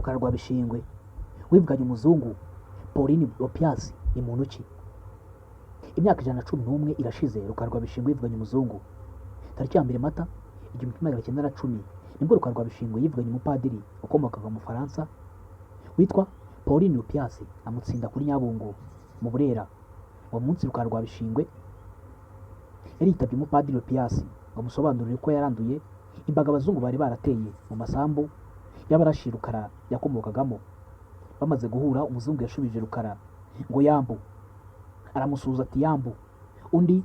Rukara rwa Bishingwe wivuganye umuzungu Pauline Lopias ni muntu ki? Imyaka 111 irashize Rukara rwa Bishingwe yivuganye umuzungu. Tariki ya 1 Mata 1910 nibwo Rukara rwa Bishingwe yivuganye umupadiri wakomokaga mu Bufaransa witwa Pauline Lopias, amutsinda kuri Nyabungo mu Burera. Uwo munsi Rukara rwa Bishingwe yari yitabye umupadiri Lopias ngo amusobanurire ko yaranduye imbaga abazungu bari barateye mu masambu y'abarashi Rukara yakomokagamo. Bamaze guhura, umuzungu yashubije Rukara ngo yambu, aramusuhuza ati yambu, undi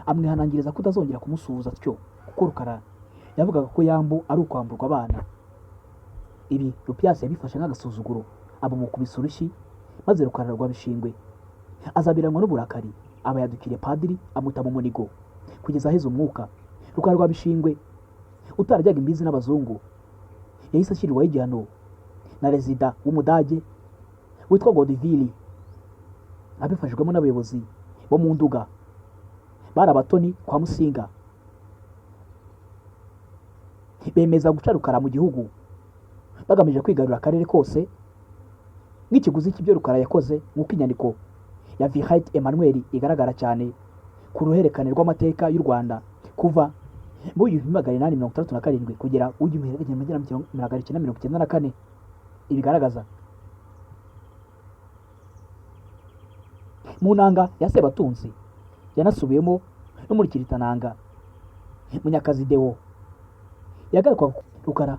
amwihanangiriza kutazongera kumusuhuza atyo kuko Rukara yavugaga ko yambu ari ukwamburwa abana. Ibi Lopias yabifashe nk'agasuzuguro, abamukubise urushyi, maze Rukara rwa Bishingwe azabiranwa n'uburakari, aba yadukiriye padiri amuta mu munigo kugeza aheze umwuka. Rukara rwa Bishingwe utarajyaga imbizi n'abazungu yahise ashyirwaho igihano na rezida w'Umudage witwa Godivili, abifashijwemo n'abayobozi bo mu Nduga bari abatoni kwa Musinga. Bemeza guca Rukara mu gihugu bagamije kwigarurira akarere kose nk'ikiguzi cy'ibyo Rukara yakoze, nk'uko inyandiko ya Vihait Emmanuel igaragara cyane ku ruhererekane rw'amateka y'u Rwanda kuva mu 1867 kugera mu 1994 ibigaragaza. Mu nanga ya Sebatunzi yanasubiyemo no muri Kiritananga Munyakazi Deo yagarukwaga. Rukara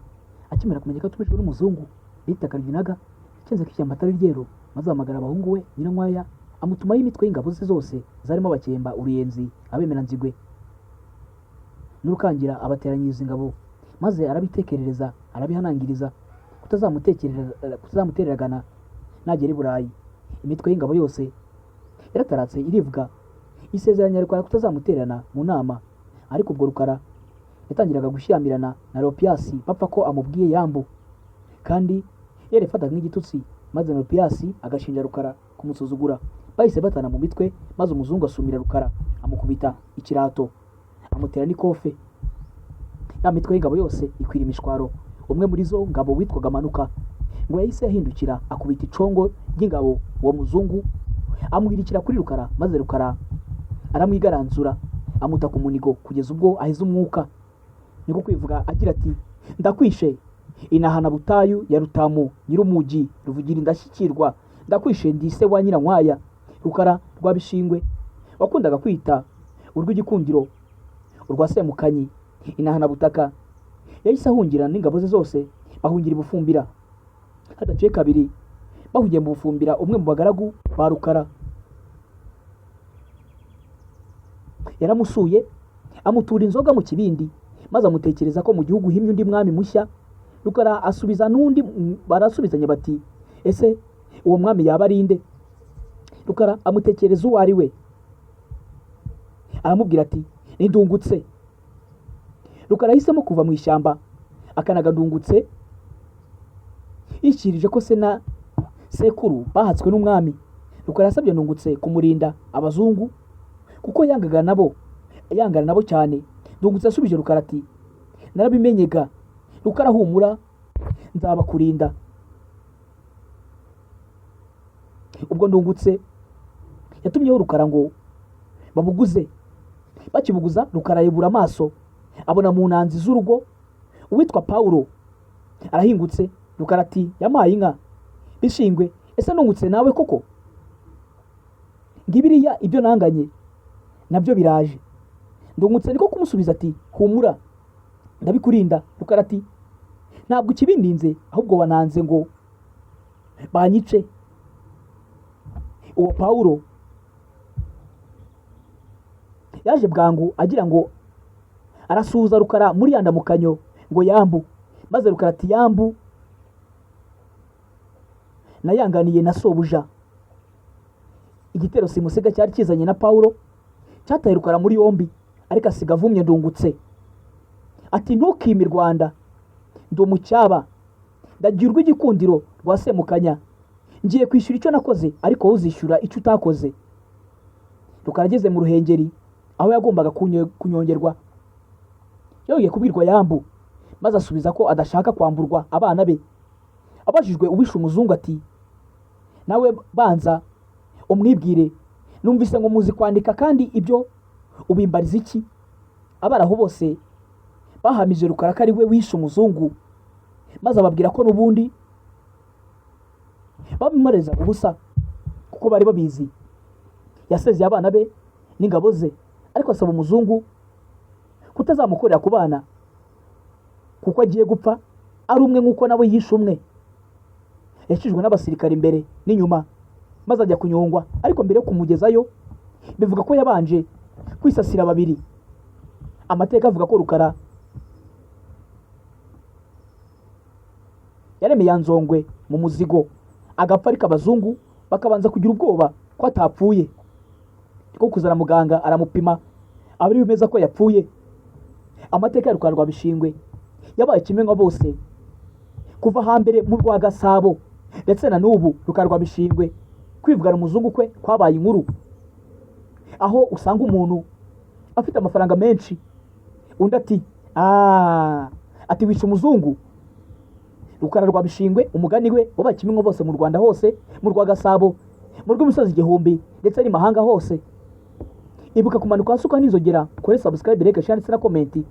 akimara kumenya ko atumijwe n'umuzungu bita Karyinaga, yacenze ko ishyamba atari ryeru, maze ahamagara abahungu we Nyirankwaya amutumaho imitwe y'ingabo ze zose zarimo Abakemba, Uruyenzi, Abemeranzigwe n'Urukangira, abateranyiriza ingabo maze arabitekerereza, arabihanangiriza kutazamutereragana nagera i Burayi. Imitwe y'ingabo yose yarataratse irivuga, isezeranya Rukara kutazamutererana mu nama. Ariko ubwo Rukara yatangiraga gushyamirana na Lopias bapfa ko amubwiye yambu kandi yarifataga nk'igitutsi, maze Lopias agashinja Rukara kumusuzugura. Bahise batana mu mitwe, maze umuzungu asumira Rukara amukubita ikirato, amutera n'ikofe. Ya mitwe y'ingabo yose ikwira imishwaro. Umwe muri zo ngabo witwaga Manuka ngo yahise ahindukira akubita icongo ry'ingabo uwo muzungu, amuhirikira kuri Rukara, maze Rukara aramwigaranzura amuta ku munigo kugeza ubwo aheze umwuka. Niko kwivuga agira ati: ndakwishe inahana butayu ya Rutamu nyir'umugi Ruvugira indashyikirwa, ndakwishe ndise wa Nyirankwaya. Rukara rwa Bishingwe wakundaga kwita urw'igikundiro urwa Semukanyi inahana butaka, yahise ahungira n'ingabo ze zose, bahungira i Bufumbira. Hadaciye kabiri bahungiye mu Bufumbira, umwe mu bagaragu ba Rukara yaramusuye amutura inzoga mu kibindi, maze amutekereza ko mu gihugu himye undi mwami mushya. Rukara asubiza n'undi, barasubizanya bati: ese uwo mwami yaba ari nde? Rukara amutekereza uwo ari we, aramubwira ati: ni Ndungutse. Rukara yahisemo kuva mu ishyamba akanaga Ndungutse, yishyirije ko se na sekuru bahatswe n'umwami. Rukara yasabye Ndungutse kumurinda abazungu kuko yangaga nabo, yangana nabo cyane. Ndungutse yasubije Rukara ati: narabimenyega Rukara, humura nzabakurinda. Ubwo Ndungutse yatumyeho Rukara ngo babuguze. Bakibuguza Rukara yibura amaso abona mu nanzi z'urugo uwitwa Paulo arahingutse. Rukara ati: yampaye inka Bishingwe, ese Ndungutse nawe koko? Ngibiriya ibyo nanganye nabyo biraje. Ndungutse niko kumusubiza ati: humura ndabikurinda. Rukara ati: ntabwo ukibindinze ahubwo wananze ngo banyice. Uwo Paulo yaje bwangu agira ngo arasuhuza Rukara muri ya ndamukanyo ngo yambu, maze Rukara ati: yambu nayanganiye na sobuja. Igitero simusiga cyari kizanye na Paulo cyataye Rukara muri yombi, ariko asiga avumye Ndungutse ati: ntukime Rwanda, ndi umucyaba, ndagira urw'igikundiro rwa Semukanya, ngiye kwishyura icyo nakoze ariko wowe uzishyura icyo utakoze. Rukara ageze mu Ruhengeri aho yagombaga kunyongerwa, yongeye kubwirwa yambu, maze asubiza ko adashaka kwamburwa abana be. Abajijwe uwishe umuzungu ati: "Nawe banza umwibwire, numvise ngo muzi kwandika, kandi ibyo ubimbariza iki?" Abari aho bose bahamije Rukara ko ari we wishe umuzungu, maze ababwira ko n'ubundi babimurezaga ubusa kuko bari babizi. Yasezeye abana be n'ingabo ze, ariko asaba umuzungu kutazamukorera ku bana kuko agiye gupfa ari umwe nk'uko nawe yishe umwe. Yakijwe n'abasirikare imbere n'inyuma, maze ajya kunyongwa, ariko mbere yo kumugezayo bivuga ko yabanje kwisasira babiri. Amateka avuga ko Rukara yaremeye ya Nzongwe mu muzigo agapfa, ariko abazungu bakabanza kugira ubwoba ko atapfuye, ko kuzana muganga aramupima aba ari bemeza ko yapfuye. Amateka ya Rukara rwa Bishingwe yabaye kimenywa bose kuva hambere mu rwa Gasabo, ndetse na n'ubu Rukara rwa Bishingwe kwivugana umuzungu kwe kwabaye inkuru, aho usanga umuntu afite amafaranga menshi, undi ati: "Aaa", ati: "Wishe umuzungu." Rukara rwa Bishingwe umugani we wabaye kimenywa bose mu Rwanda hose, mu rwa Gasabo, mu rw'imisozi igihumbi, ndetse n'imahanga hose. Ibuka kumanuka hasi ukanda inzogera, kore subscribe, like, share ndetse na comment.